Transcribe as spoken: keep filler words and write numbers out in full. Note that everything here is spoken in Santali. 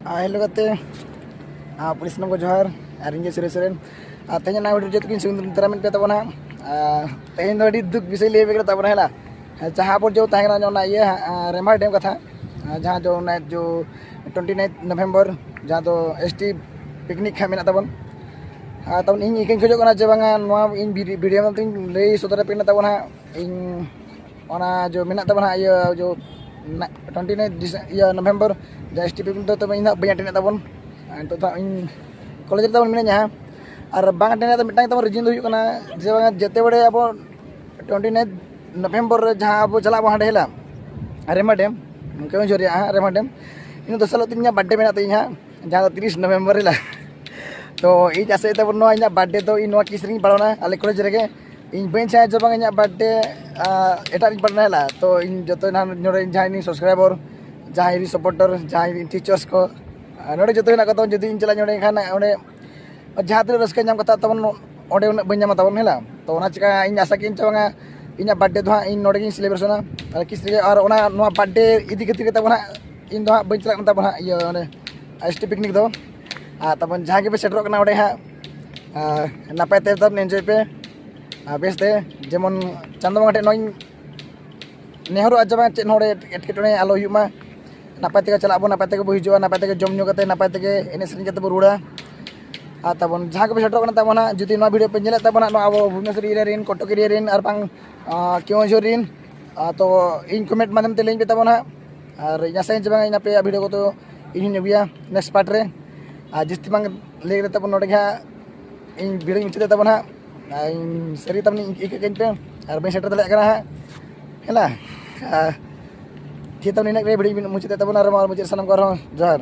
ᱟᱨ ᱦᱮᱞᱳ ᱜᱟᱛᱮ, ᱟᱨ ᱯᱩᱞᱤᱥ ᱥᱟᱱᱟᱢ ᱠᱚ ᱡᱚᱦᱟᱨ᱾ ᱟᱨ ᱤᱧ ᱜᱮ ᱥᱩᱨᱮᱥ ᱥᱚᱨᱮᱱ᱾ ᱟᱨ ᱛᱮᱦᱮᱧ ᱱᱟᱭ ᱵᱷᱤᱰᱤᱭᱳ ᱡᱚᱛᱚ ᱠᱤᱱ ᱥᱩᱱᱫᱚᱨ ᱛᱟᱨᱟ ᱢᱮᱱ ᱯᱮ ᱛᱟᱵᱚᱱᱟ᱾ ᱟᱨ ᱛᱮᱦᱮᱧ ᱫᱚ ᱟᱹᱰᱤ ᱫᱩᱠ ᱵᱤᱥᱚᱭ ᱞᱟᱹᱭ ᱯᱮ ᱠᱟᱱᱟ ᱛᱟᱵᱚᱱᱟ ᱦᱮᱞᱟ᱾ ᱡᱟᱦᱟᱸ ᱯᱚᱨᱡᱚᱱᱛᱚ ᱛᱟᱦᱮᱸ ᱠᱟᱱᱟ ᱚᱱᱟ ᱤᱭᱟᱹ ᱦᱟᱸᱜ, ᱨᱮᱢᱟ ᱰᱮᱢ ᱠᱟᱛᱷᱟ, ᱡᱟᱦᱟᱸ ᱫᱚ ᱚᱱᱟ ᱡᱚ ᱴᱩᱭᱮᱱᱴᱤ ᱱᱟᱭᱤᱱ ᱱᱚᱵᱷᱮᱢᱵᱚᱨ, ᱡᱟᱦᱟᱸ ᱫᱚ ᱮᱥ ᱴᱤ ᱯᱤᱠᱱᱤᱠ ᱦᱟᱸᱜ ᱢᱮᱱᱟᱜ ᱛᱟᱵᱚᱱ᱾ ᱟᱨ ᱛᱟᱵᱚᱱ ᱤᱧ ᱤᱠᱟᱹᱧ ᱠᱷᱚᱡᱚᱜ ᱠᱟᱱᱟ ᱡᱮ ᱵᱟᱝᱟ ᱱᱚᱣᱟ ᱤᱧ ᱵᱷᱤᱰᱤᱭᱳ ᱢᱟᱛᱚᱧ ᱞᱟᱹᱭ ᱥᱚᱫᱚᱨ ᱟᱯᱮ ᱠᱟᱱᱟ ᱛᱟᱵᱚᱱ ᱦᱟᱸᱜ᱾ ᱤᱧ ᱚᱱᱟ ᱡᱚ ᱢᱮᱱᱟᱜ ᱛᱟᱵᱚᱱᱟ ᱤᱭᱟᱹ ᱡᱚ ᱴᱩᱭᱮᱱᱴᱤ ᱱᱟᱭᱤᱱ ᱤᱭᱟᱹ ᱱᱚᱵᱷᱮᱢᱵᱚᱨ, ᱡᱟᱦᱟᱸ ᱮᱥ ᱴᱤ ᱯᱤᱠᱱᱤᱠ ᱫᱚ ᱛᱚᱵᱮ ᱤᱧ ᱦᱟᱸᱜ ᱵᱟᱹᱧ ᱟᱴᱮᱱᱮᱫ ᱛᱟᱵᱚᱱ᱾ ᱱᱤᱛᱚᱜ ᱫᱚ ᱦᱟᱸᱜ ᱤᱧ ᱠᱚᱞᱮᱡᱽ ᱨᱮ ᱛᱟᱵᱚᱱ ᱢᱤᱱᱟᱹᱧᱟ ᱦᱟᱸᱜ᱾ ᱟᱨ ᱵᱟᱝ ᱟᱴᱮᱱ ᱨᱮᱭᱟᱜ ᱫᱚ ᱢᱤᱫᱴᱟᱝ ᱛᱟᱵᱚᱱ ᱨᱤᱡᱤᱱ ᱫᱚ ᱦᱩᱭᱩᱜ ᱠᱟᱱᱟ ᱡᱮ ᱵᱟᱝᱟ ᱡᱮᱛᱮ ᱵᱟᱲᱮ ᱟᱵᱚ ᱴᱩᱭᱮᱱᱴᱤ ᱱᱟᱭᱤᱱ ᱱᱚᱵᱷᱮᱢᱵᱚᱨ ᱨᱮ ᱡᱟᱦᱟᱸ ᱟᱵᱚ ᱪᱟᱞᱟᱜ ᱟᱵᱚ ᱦᱟᱸᱰᱮ ᱦᱮᱞᱟ ᱨᱮᱢᱟ ᱰᱮᱢ, ᱢᱩᱠᱷᱭᱟᱹ ᱡᱚᱨᱤᱭᱟ ᱦᱟᱸᱜ ᱨᱮᱢᱟ ᱰᱮᱢ, ᱤᱱᱟᱹ ᱫᱚᱥᱟᱨ ᱦᱤᱞᱳᱜ ᱛᱤᱧ ᱤᱧᱟᱹᱜ ᱵᱟᱨᱛᱷᱰᱮ ᱢᱮᱱᱟᱜ ᱛᱤᱧ ᱦᱟᱸᱜ, ᱡᱟᱦᱟᱸ ᱫᱚ ᱛᱤᱨᱤᱥ ᱱᱚᱵᱷᱮᱢᱵᱚᱨ ᱦᱤᱞᱳᱜ᱾ ᱛᱚ ᱤᱧ ᱟᱥᱟᱭᱮᱫ ᱛᱟᱵᱚᱱ ᱱᱚᱣᱟ ᱤᱧᱟᱹᱜ ᱵᱟᱨᱛᱷᱰᱮ ᱫᱚ ᱤᱧ ᱱᱚᱣᱟ ᱠᱤᱥ ᱨᱮᱧ ᱯᱟᱞᱚᱱᱟ ᱟᱞᱮ ᱠᱚᱞᱮᱡᱽ ᱨᱮᱜᱮ᱾ ᱤᱧ ᱵᱟᱹᱧ ᱪᱟᱦᱟᱸ ᱡᱮ ᱵᱟᱝ ᱤᱧᱟᱹᱜ ᱵᱟᱨᱛᱷᱰᱮ ᱮᱴᱟᱜ ᱨᱮᱧ ᱯᱟᱞᱚᱱᱟ ᱦᱮᱞᱟ᱾ ᱛᱚ ᱤᱧ ᱡᱚᱛᱚ ᱱᱟᱦᱟᱜ ᱱᱚᱰᱮ ᱡᱟᱦᱟᱸᱭ ᱤᱧ ᱥᱟᱵᱥᱠᱨᱟᱭᱵᱟᱨ, ᱡᱟᱦᱟᱸᱭ ᱤᱧ ᱥᱟᱯᱳᱨᱴᱟᱨ, ᱡᱟᱦᱟᱸᱭ ᱤᱧ ᱴᱤᱪᱟᱨᱥ ᱠᱚ, ᱟᱨ ᱱᱚᱰᱮ ᱡᱚᱛᱚ ᱦᱮᱱᱟᱜ ᱠᱚ ᱛᱟᱵᱚᱱ, ᱡᱩᱫᱤ ᱤᱧ ᱪᱟᱞᱟᱜ ᱱᱚᱰᱮ ᱮᱱᱠᱷᱟᱱ ᱚᱸᱰᱮ ᱡᱟᱦᱟᱸ ᱛᱤᱱᱟᱹᱜ ᱨᱟᱹᱥᱠᱟᱹ ᱧᱟᱢ ᱠᱟᱛᱷᱟ ᱛᱟᱵᱚᱱ ᱚᱸᱰᱮ ᱩᱱᱟᱹᱜ ᱵᱟᱹᱧ ᱧᱟᱢᱟ ᱛᱟᱵᱚᱱ ᱦᱮᱞᱟ᱾ ᱛᱚ ᱚᱱᱟ ᱪᱤᱠᱟ ᱤᱧ ᱟᱥᱟ ᱠᱮᱫᱟᱹᱧ ᱪᱮ ᱵᱟᱝᱟ ᱤᱧᱟᱹᱜ ᱵᱟᱨᱛᱷᱰᱮ ᱫᱚ ᱦᱟᱸᱜ ᱤᱧ ᱱᱚᱰᱮ ᱜᱤᱧ ᱥᱮᱞᱮᱵᱨᱮᱥᱚᱱᱟ ᱟᱨ ᱠᱤᱥ ᱨᱮᱜᱮ᱾ ᱟᱨ ᱚᱱᱟ ᱱᱚᱣᱟ ᱵᱟᱨᱛᱷᱰᱮ ᱤᱫᱤ ᱠᱷᱟᱹᱛᱤᱨ ᱜᱮ ᱛᱟᱵᱚᱱ ᱦᱟᱸᱜ ᱤᱧ ᱫᱚ ᱦᱟᱸᱜ ᱵᱟᱹᱧ ᱪᱟᱞᱟᱜ ᱠᱟᱱ ᱛᱟᱵᱚᱱ ᱦᱟᱸᱜ ᱤᱭᱟᱹ ᱚᱸᱰᱮ ᱮᱥ ᱴᱤ ᱯᱤᱠᱱᱤᱠ ᱫᱚ᱾ ᱟᱨ ᱛᱟᱵᱚᱱ ᱡᱟᱦᱟᱸ ᱜᱮᱯᱮ ᱥᱮᱴᱮᱨᱚᱜ ᱠᱟᱱᱟ ᱚᱸᱰᱮ ᱦᱟᱸᱜ, ᱟᱨ ᱱᱟᱯᱟᱭ ᱛᱮ ᱛᱟᱵᱚᱱ ᱮᱱᱡᱚᱭ ᱯᱮ᱾ ᱟᱨ ᱵᱮᱥ ᱛᱮ ᱡᱮᱢᱚᱱ ᱪᱟᱸᱫᱚ ᱵᱚᱸᱜᱟ ᱴᱷᱮᱱ ᱱᱚᱣᱟᱧ ᱱᱮᱦᱚᱨᱚᱜᱼᱟ ᱡᱮ ᱵᱟᱝ ᱪᱮᱫ ᱦᱚᱸ ᱮᱴᱠᱮᱴᱚᱬᱮ ᱟᱞᱚ ᱦᱩᱭᱩᱜ ᱢᱟ, ᱱᱟᱯᱟᱭ ᱛᱮᱜᱮ ᱪᱟᱞᱟᱜ ᱟᱵᱚᱱ, ᱱᱟᱯᱟᱭ ᱛᱮᱜᱮ ᱵᱚ ᱦᱤᱡᱩᱜᱼᱟ, ᱱᱟᱯᱟᱭ ᱛᱮᱜᱮ ᱡᱚᱢ ᱧᱩ ᱠᱟᱛᱮ, ᱱᱟᱯᱟᱭ ᱛᱮᱜᱮ ᱮᱱᱮᱡ ᱥᱮᱨᱮᱧ ᱠᱟᱛᱮ ᱵᱚ ᱨᱩᱣᱟᱹᱲᱟ᱾ ᱟᱨ ᱛᱟᱵᱚᱱ ᱡᱟᱦᱟᱸ ᱠᱚᱯᱮ ᱥᱮᱴᱮᱨᱚᱜ ᱠᱟᱱᱟ ᱛᱟᱵᱚᱱ ᱦᱟᱸᱜ, ᱡᱩᱫᱤ ᱱᱚᱣᱟ ᱵᱷᱤᱰᱤᱭᱳ ᱯᱮ ᱧᱮᱞᱮᱫ ᱛᱟᱵᱚᱱᱟ ᱱᱚᱣᱟ ᱟᱵᱚ ᱵᱷᱩᱵᱽᱱᱮᱥᱚᱨ ᱮᱨᱤᱭᱟ ᱨᱮᱱ, ᱠᱚᱴᱚᱠ ᱮᱨᱤᱭᱟ ᱨᱮᱱ ᱟᱨ ᱵᱟᱝ ᱟᱸ, ᱠᱮᱣᱚᱱᱡᱷᱚᱨ ᱨᱮᱱ, ᱟᱸ, ᱛᱚ ᱤᱧ ᱠᱚᱢᱮᱱᱴ ᱢᱟᱫᱽᱫᱷᱚᱢ ᱛᱮ ᱞᱟᱹᱭᱟᱹᱧ ᱯᱮ ᱛᱟᱵᱚᱱ ᱦᱟᱸᱜ᱾ ᱟᱨ ᱤᱧ ᱟᱥᱟᱭᱟᱹᱧ ᱡᱮ ᱵᱟᱝ ᱤᱧ ᱟᱯᱮᱭᱟᱜ ᱵᱷᱤᱰᱤᱭᱳ ᱠᱚᱫᱚ ᱤᱧ ᱦᱚᱸᱧ ᱟᱹᱜᱩᱭᱟ ᱱᱮᱠᱥᱴ ᱯᱟᱨᱴ ᱨᱮ᱾ ᱟᱨ ᱡᱟᱹᱥᱛᱤ ᱵᱟᱝ ᱞᱟᱹᱭ ᱠᱟᱛᱮ ᱛᱟᱵᱚᱱ ᱱᱚᱰᱮ ᱜᱮ ᱦᱟᱸᱜ ᱤᱧ ᱵᱷᱤᱰᱤᱭᱳᱧ ᱢᱩᱪᱟᱹᱫ ᱛᱟᱵᱚᱱ ᱦᱟᱸᱜ᱾ ᱟᱨ ᱤᱧ ᱥᱟᱹᱨᱤ ᱛᱟᱵᱚᱱ ᱤᱧ ᱤᱠᱟᱹ ᱠᱟᱹᱧ ᱯᱮ, ᱟᱨ ᱵᱟᱹᱧ ᱥᱮᱴᱮᱨ ᱫᱟᱲᱮᱭᱟᱜ ᱠᱟᱱᱟ ᱦᱟᱸᱜ ᱦᱮᱞᱟ᱾ ᱟᱨ ᱴᱷᱤᱠ ᱛᱟᱵᱚᱱ ᱤᱱᱟᱹᱜ ᱨᱮ ᱵᱷᱤᱰᱤᱭᱳᱧ ᱢᱩᱪᱟᱹᱫ ᱛᱟᱵᱚᱱᱟ᱾ ᱟᱨ ᱢᱟ ᱢᱩᱪᱟᱹᱫ ᱥᱟᱱᱟᱢ ᱠᱚ ᱟᱨᱦᱚᱸ ᱡᱚᱦᱟᱨ᱾